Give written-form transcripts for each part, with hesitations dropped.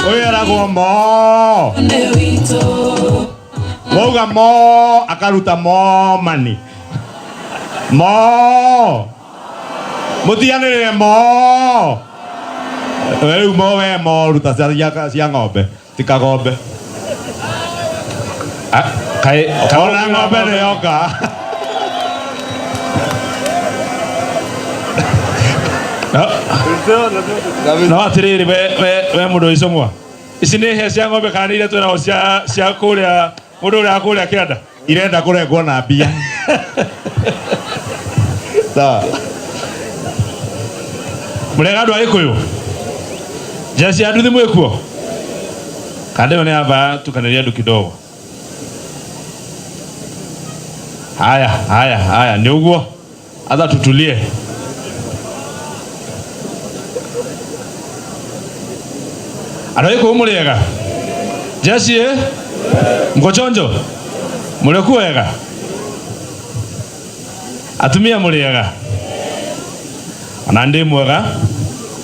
Ũyũ eragwo mo. Wauga mo akaruta mo mani. Mo. Mũtianĩrĩre mo. Rĩu mo we mo ruta cia ng'ombe ti kagombe. Ah, kaĩ Ona ng'ombe nĩ yoka. No, no atĩrĩrĩ we mũndũ wa Icũng'wa, ici nĩ hĩa cia ng'ombe kana nĩ iria twĩnago cia kũrĩa mũndũ ũrĩa wa kũrĩa kĩanda? Irenda kũrengwo na mbia. Sawa. Mũrega andũ a Gĩkũyũ, njĩra cia nduthi mwĩkuo? Kanda ĩyo nĩ yamba tukanĩria andũ kidogo. Haya, haya, haya, nĩ ũguo. Hata tutulie. Andũ a Gĩkũyũ mũrĩega? Jeshi ĩ? Mko chonjo? Mũrĩ kuo wega? Atumia mũrĩega? Ona ndĩ mwega.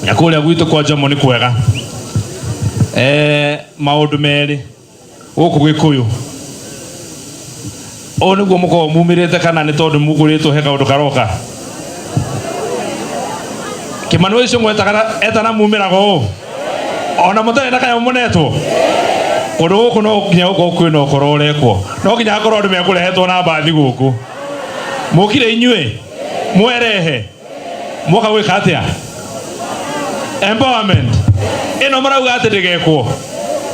Na kũrĩa gwitũ kwa Jomo nĩ kwega. Maũndũ merĩ. Gũkũ Gĩkũyũ. Ũũ nĩguo mũkoragwo mumĩrĩte kana nĩ tondũ mũgũrĩtwo he kaũndũ karoka? Kĩmani wa Icũng'wa etana mumĩraga ũũ? Ona mũtarĩ na kanyamũ mũnetwo? Kũndũ gũkũ no nginya gũkorwo kwĩna ũkora ũrekwo. No nginya hakorwo andũ mekũrehetwo na mbathi gũkũ. Mũkire inyuĩ? Mwerehe? Mwoka gwĩka atĩa? Empowerment. Ĩno marauga atĩ ndĩgekwo.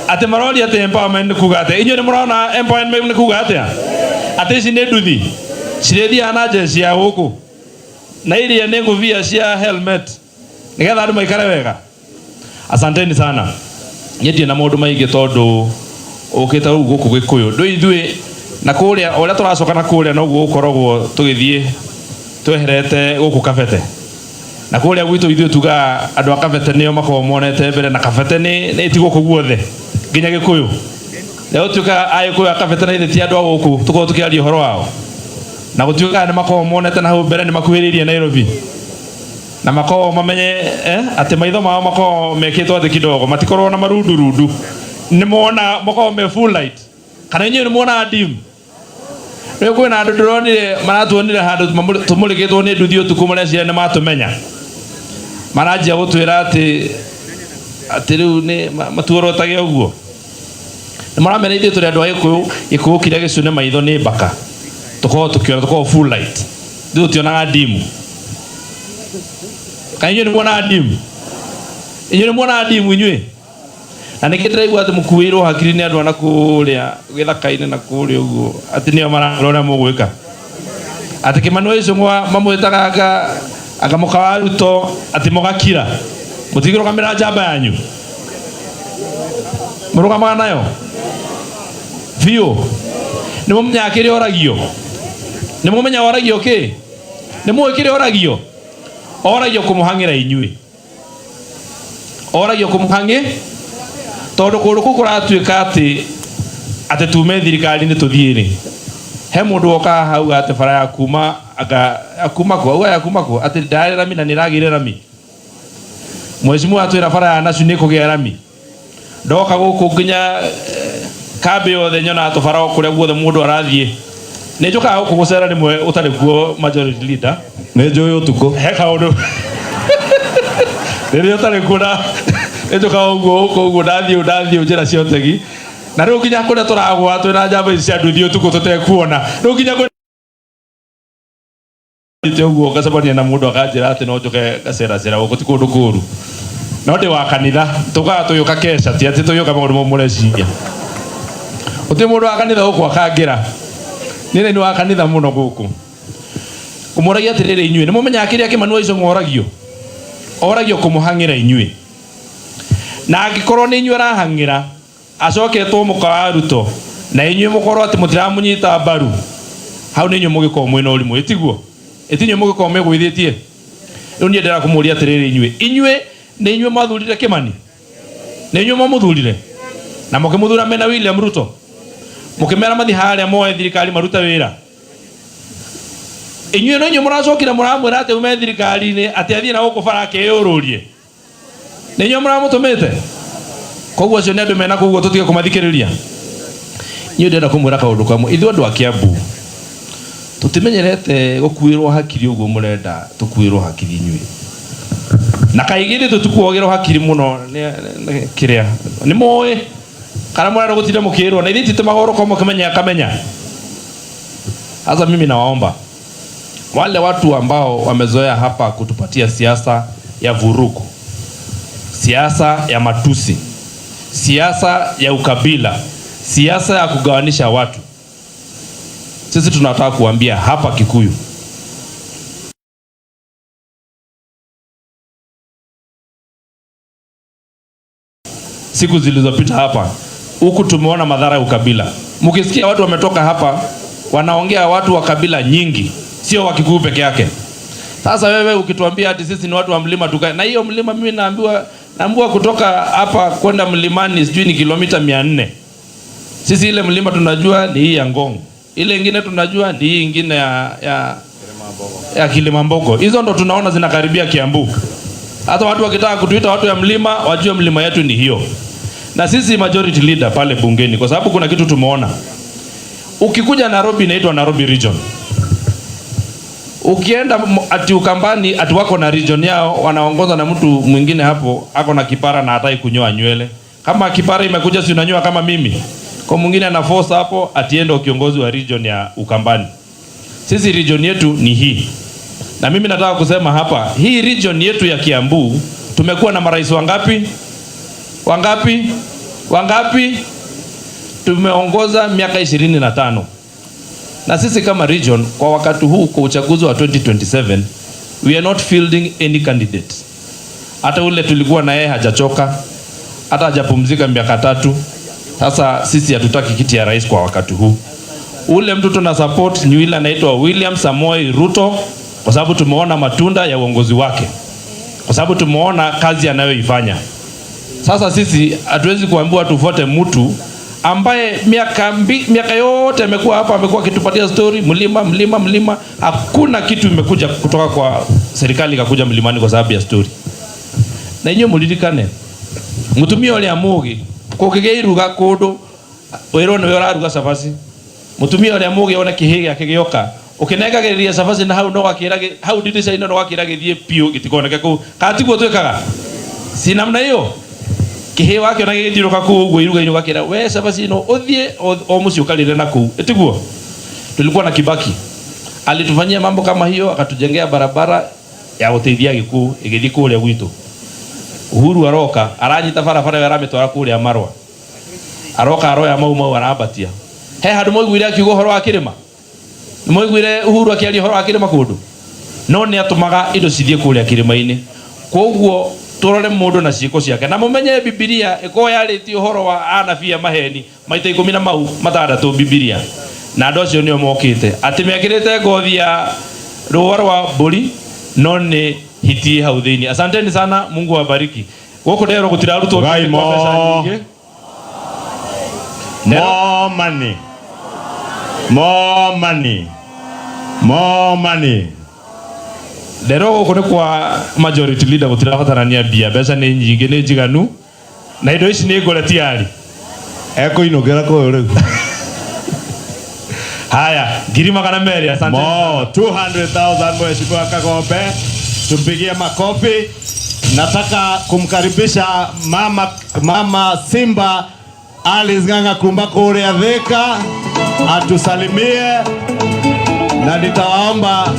Atĩ maroria atĩ empowerment nĩ kuga atĩa? Inyuĩ nĩ mũrona empowerment nĩ kuga atĩa? Atĩ ici nĩ nduthi cirĩthiaga na njeci ya gũkũ na iria nĩ ngũbia cia helmet nĩgetha andũ maikare wega. Asanteni sana. Niĩ ndirĩ na maũndũ maingĩ tondũ ũkĩte rĩu gũkũ Gĩkũyũ. Ndũĩ ithuĩ na kũrĩa o ũrĩa tũracoka na kũrĩa noguo gũkoragwo tũgĩthiĩ tweherete gũkũ Kabete. Na kũrĩa gwitũ ithuĩ tugaga andũ a Kabete nĩo makoragwo monete mbere na Kabete nĩ ti gũkũ guothe nginya Gĩkũyũ. Rĩrĩa gũtuĩkaga Agĩkũyũ a Kabete na ithe ti andũ a gũkũ tũkoragwo tũkĩaria ũhoro wao. Na gũtuĩkaga nĩ makoragwo monete na hau mbere nĩ makuhĩrĩirie Nairobi. Na makoragwo mamenye atĩ maitho mao makoragwo mekĩtwo atĩ kidogo, matikoragwo na marundurundu, nĩ mona makoragwo me full light. Kana inyuĩ nĩ muonaga dim? Rĩu kwĩna andũ ndĩronire maratuonire handũ tũmũrĩkĩtwo nĩ nduthi ũtukũ mareciria nĩ matũmenya, maranjia gũtwĩra atĩ rĩu nĩ matuorotage ũguo. Nĩ maramenya ithuĩ tũrĩ andũ a Gĩkũyũ, Gĩkũyũ kĩrĩa gĩcune maitho nĩ mbaka, tũkoragwo tũkĩona, tũkoragwo full light, ithuĩ tũtionaga dim. Kana inyuĩ nĩ muonaga dim? Inyuĩ nĩ muonaga dim inyuĩ? Na nĩkĩ ndĩraigua atĩ mũkuĩirwo hakiri nĩ andũ a na kũrĩa gĩthaka-inĩ na kũrĩa ũguo atĩ nĩo mararora ũrĩa mũgwĩka? Atĩ Kĩmani wa Icũng'wa mamwĩtaga anga mũka wa Ruto atĩ mũgakira mũtingĩrũgamĩra njamba yanyu mũrũgamaga nayo biũ. Nĩ mũmenyaga kĩrĩa oragio? Nĩ mũmenyaga oragio kĩ? Nĩ mũĩ kĩrĩa oragio? Oragio kũmũhang'ĩra inyuĩ. Oragio kũmũhang'ĩ tondũ kũndũ kũu kũratuĩka atĩ tume thirikari-inĩ tũthiĩ rĩ, he mũndũ woka haha auga atĩ bara ya kuma anga ya kuma kũ auga ya kuma kũ atĩ ndarĩ rami na nĩ ĩragĩire rami. Mheshimiwa atwĩra bara ya Nacu nĩ ĩkũgĩa rami. Ndoka gũkũ nginya kambĩ yothe nyonaga tũbara o kũrĩa guothe mũndũ arathiĩ. Nĩ njũkaga gũkũ gũcera rĩmwe ũtarĩ kuo majority leader. Nĩ njũĩ ũtukũ. He kaũndũ rĩrĩa ũtarĩ kuo na nĩ njũkaga ũguo gũkũ ũguo ndathiĩ ndathiĩ njĩra cia ũtegi. Na rĩu nginya kũrĩa tũragũa twĩna njamba ici cia nduthi ũtukũ tũtekuona. Rĩu nginya kwĩ Thiĩte ũguo ngacemania na mũndũ akanjĩra atĩ no njũke ngaceracera gũkũ ti kũndũ kũru. No ndĩ wa kanitha, tũkaga tũgĩũka keca, ti atĩ tũgĩũka maũndũ mau mũreciria. Gũtirĩ mũndũ wa kanitha gũkũ akangĩra. Niĩ nĩ wa kanitha mũno gũkũ. Ngũmũragia atĩrĩrĩ inyuĩ, nĩ mũmenyaga kĩrĩa Kĩmani wa Icũng'wa oragio? Oragio kũmũhang'ĩra inyuĩ. Na angĩkorwo nĩ inyuĩ arahang'ĩra, Acoke etwo mũka wa Ruto na inyuĩ mũkorwo atĩ mũtiramũnyita mbaru, hau nĩ inyuĩ mũgĩkorwo mwĩna ũrimũ, ĩtiguo? Ĩti inyuĩ mũgĩkorwo mwĩgũithĩtie? Rĩu niĩ ndĩrenda kũmũria atĩrĩrĩ inyuĩ, inyuĩ nĩ inyuĩ mwathurire Kĩmani? Nĩ inyuĩ mwamũthurire? Na mũkĩmũthura mena William Ruto? Mũkĩmera mathiĩ harĩa moe thirikari marute wĩra? Inyuĩ no inyuĩ mũracokire mũramwĩra atĩ aume thirikari-inĩ atĩ athiĩ na gũkũ bara akeyũrũrie? Nĩ inyuĩ mũramũtũmĩte? Koguo acio nĩ andũ mena koguo tũtige kũmathikĩrĩria. Niĩ ndĩrenda kũmwĩra kaũndũ kamwe. Ithuĩ andũ a Kiambu tũtimenyerete gũkuĩrwo hakiri ũguo mũrenda tũkuĩrwo hakiri inyuĩ. Na kaingĩ ithuĩ tũtikuagĩrwo hakiri mũno nĩ kĩrĩa. Nĩ mũĩ kana mũrenda gũtinda mũkĩrwo na ithuĩ titũmaga ũhoro korwo mũkĩmenya akamenya. Sasa mimi nawaomba wale watu ambao wamezoea hapa kutupatia siasa ya vurugu, siasa ya matusi, siasa ya ukabila, siasa ya kugawanisha watu, sisi tunataka kuambia hapa Kikuyu, siku zilizopita hapa huku tumeona madhara ya ukabila. Mkisikia watu wametoka hapa wanaongea watu wa kabila nyingi, sio wa Kikuyu peke yake. Sasa wewe ukituambia ati sisi ni watu wa mlima tukae na hiyo mlima, mimi naambiwa kutoka hapa kwenda mlimani sijui ni kilomita 400. Sisi ile mlima tunajua ni hii ya Ngong, ile ingine tunajua ni hii ingine ya Kilimambogo. Hizo ndo tunaona zinakaribia Kiambu. Hata watu wakitaka kutuita watu ya mlima wajue mlima yetu ni hiyo. Na sisi majority leader pale bungeni, kwa sababu kuna kitu tumeona. Ukikuja Nairobi inaitwa Nairobi region. Ukienda ati Ukambani ati wako na region yao, wanaongoza na mtu mwingine hapo ako na kipara na hataki kunyoa nywele. Kama kipara imekuja si unanyoa kama mimi. Kwa mwingine ana force hapo ati endo kiongozi wa region ya Ukambani. Sisi region yetu ni hii. Na mimi nataka kusema hapa, hii region yetu ya Kiambu tumekuwa na marais wangapi? Wangapi? Wangapi? Tumeongoza miaka 25. Na sisi kama region kwa wakati huu kwa uchaguzi wa 2027 we are not fielding any candidate. Hata ule tulikuwa na yeye hajachoka, hata hajapumzika miaka 3. Sasa sisi hatutaki kiti ya rais kwa wakati huu. Ule mtu tuna support ni yule anaitwa William Samoei Ruto, kwa sababu tumeona matunda ya uongozi wake, kwa sababu tumeona kazi anayoifanya. Sasa sisi hatuwezi kuambiwa tufuate mtu ambaye miaka yote amekuwa hapa, amekuwa akitupatia story mlima mlima mlima. Hakuna kitu imekuja kutoka kwa serikali ikakuja mlimani kwa sababu ya story. Na inyuĩ mũririkane mũtumia ũrĩa mũũgĩ kũngĩgĩa iruga kũndũ wĩrwo nĩwe ũraruga cabaci, mũtumia ũrĩa mũũgĩ one kĩhĩ gĩake gĩoka ũkĩnengagĩrĩria cabaci na hau no gakĩra hau ndirica-inĩ no gakĩra gĩthiĩ biũ gĩtikoneke kũu. Kana tiguo twĩkaga? Si namna hiyo? Kĩhĩ wakĩona gĩgĩthiũrũka kũu ũguo iruga-inĩ ũgakĩra we cabaci ĩno ũthiĩ o mũciĩ ũkarĩre na kũu. Ĩtiguo? Tulikuwa na Kibaki, alitufanyia mambo kama hiyo, akatujengea barabara ya gũteithia gĩkuũ ĩgĩthiĩ kũrĩa gwitũ. Uhuru aroka aranyita barabara ĩyo aramitwara kũrĩa Marwa, aroka aroya mau mau arambatia. He handũ mwaiguire akiuga ũhoro wa kĩrĩma? Nĩ mwaiguire Uhuru akĩaria ũhoro wa kĩrĩma kũndũ? No nĩ atũmaga indo cithiĩ kũrĩa kĩrĩma-inĩ. Koguo tũrore mũndũ na ciĩko ciake, na mũmenye Bibilia ĩkorwo yarĩtie ũhoro wa anabii a maheni maita ikũmi na mau matandatũ Bibilia, na andũ acio nĩo mokĩte atĩ mekĩrĩte ngothi ya rũa rwa mbũri no nĩ hiti hau thĩinĩ. Asanteni sana, Mungu awabariki. Gũkũ nderwo gũtirarutwo Ngai kwa mbeca mo. nyingĩ. More money. More money. More money. Nderwo gũkũ nĩ kwa majority leader gũtirabatarania mbia, mbeca nĩ nyingĩ, nĩ njiganu, na indo ici nĩ ngũre tiari. Ekũinũkĩra kũu rĩu. Haya, ngiri magana merĩ, asante. Mo, 200,000 Mheshimiwa Kagombe. Tumpigie makofi. Nataka kumkaribisha mama Simba Alice Ng'ang'a kumba kũrĩa Thika atusalimie, na nitawaomba